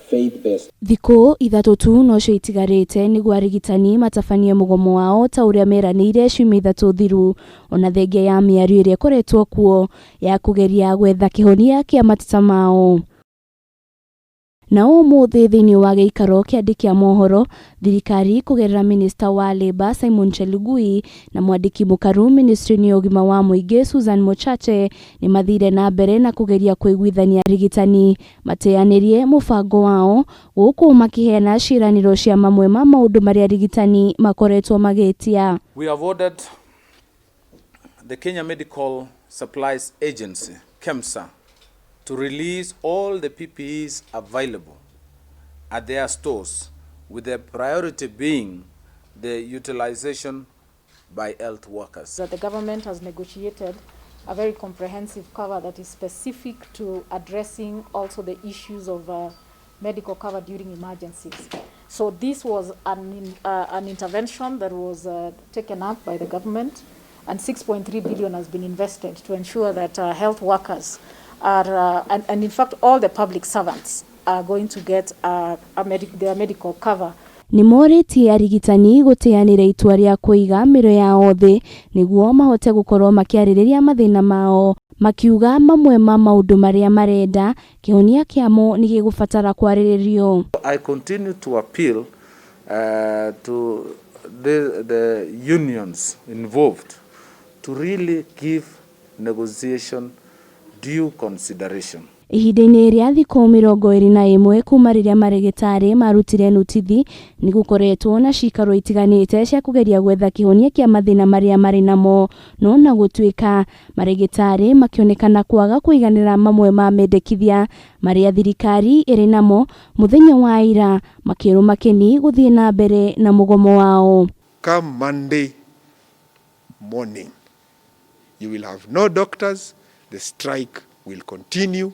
Faith-based. Thikũ 3 tu nocio itigarĩte nĩguo arigitani matabanie mũgomo wao ta ũrĩa meranĩire ciumia 3 thiru, ona thengia ya mĩario ĩrĩa ĩkoretwo kuo ya kũgeria gwetha kĩhonia kĩa mateta mao. Na ũmũthĩ thĩinĩ wa gĩikaro kĩa andĩki a mohoro, thirikari kũgerera minista wa Labour Simon Chelugui na mwandĩki mũkaru ministry-inĩ ya ũgima wa mũingĩ Susan Mochache nĩ mathire na mbere na kũgeria kũiguithania arigitani mateanĩrie mũbango wao gũkũ makĩheana ciĩranĩro cia mamwe ma maũndũ marĩa arigitani makoretwo magĩtia. We have ordered the Kenya Medical Supplies Agency, KEMSA, to release all the PPEs available at their stores, with the priority being the utilization by health workers. That the government has negotiated a very comprehensive cover that is specific to addressing also the issues of medical cover during emergencies. So this was an intervention that was taken up by the government, and 6.3 billion has been invested to ensure that health workers are, and in fact all the public servants are going to get their medical cover. Nĩ morĩtie arigitani gũteanĩra itua rĩa kũiga mĩro yao thĩ nĩguo mahote gũkorwo makĩarĩrĩria mathĩna mao, makiuga mamwe ma maũndũ marĩa marenda kĩhonia kĩamo nĩ gĩgũbatara kwarĩrĩrio. I continue to appeal to the unions involved to really give negotiation due consideration. Ihinda-inĩ rĩa thikũ 21 kuma rĩrĩa marĩgĩtarĩ marutire nũtithi, nĩ gũkoretwo na cikaro itiganĩte cia kũgeria gwetha kĩhonia kĩa mathĩna marĩa marĩ namo, no na gũtuĩka marĩgĩtarĩ makĩonekana kwaga kũiganĩra mamwe ma mendekithia marĩa thirikari ĩrĩ namo, mũthenya wa ira makĩrũma kĩni gũthiĩ na mbere na mũgomo wao. Come Monday morning, you will have no doctors. The strike will continue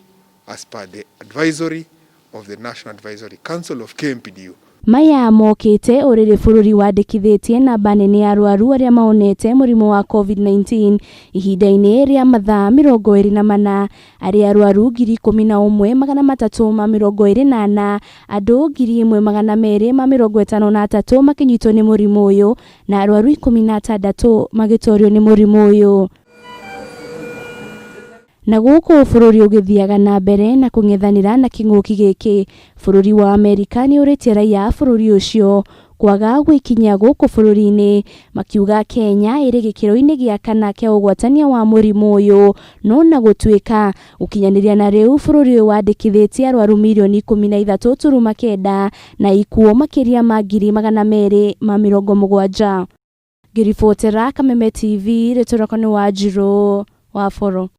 as per the advisory of the National Advisory Council of KMPDU. Maya mokĩte o rĩrĩ bũrũri wandĩkithĩtie namba nene ya arwaru arĩa mahonete mũrimũ wa COVID-19 ihinda-inĩ rĩa mathaa 24, arĩa arwaru 11,324, andũ 1,253 makĩnyitwo nĩ mũrimũ ũyũ na arwaru 16 magĩtorio nĩ mũrimũ ũyũ. Na gũkũ bũrũri ũgĩthiaga na mbere na kũng'ethanĩra na kĩng'ũki gĩkĩ, bũrũri wa Amerika nĩ ũrĩtie raia a bũrũri ũcio kwaga gwĩkinyia gũkũ bũrũri-inĩ, makiuga Kenya ĩrĩ gĩkĩro-inĩ gĩa kana kĩa ũgwatania wa mũrimũ ũyũ, no na gũtuĩka gũkinyanĩria na rĩu bũrũri ũyũ wandĩkithĩtie arwaru mirioni 13.9 na ikuũ makĩria ma 270,000. Ngĩribotera Kameme TV, rĩtwa rĩakwa nĩ Wanjirũ wa Boro.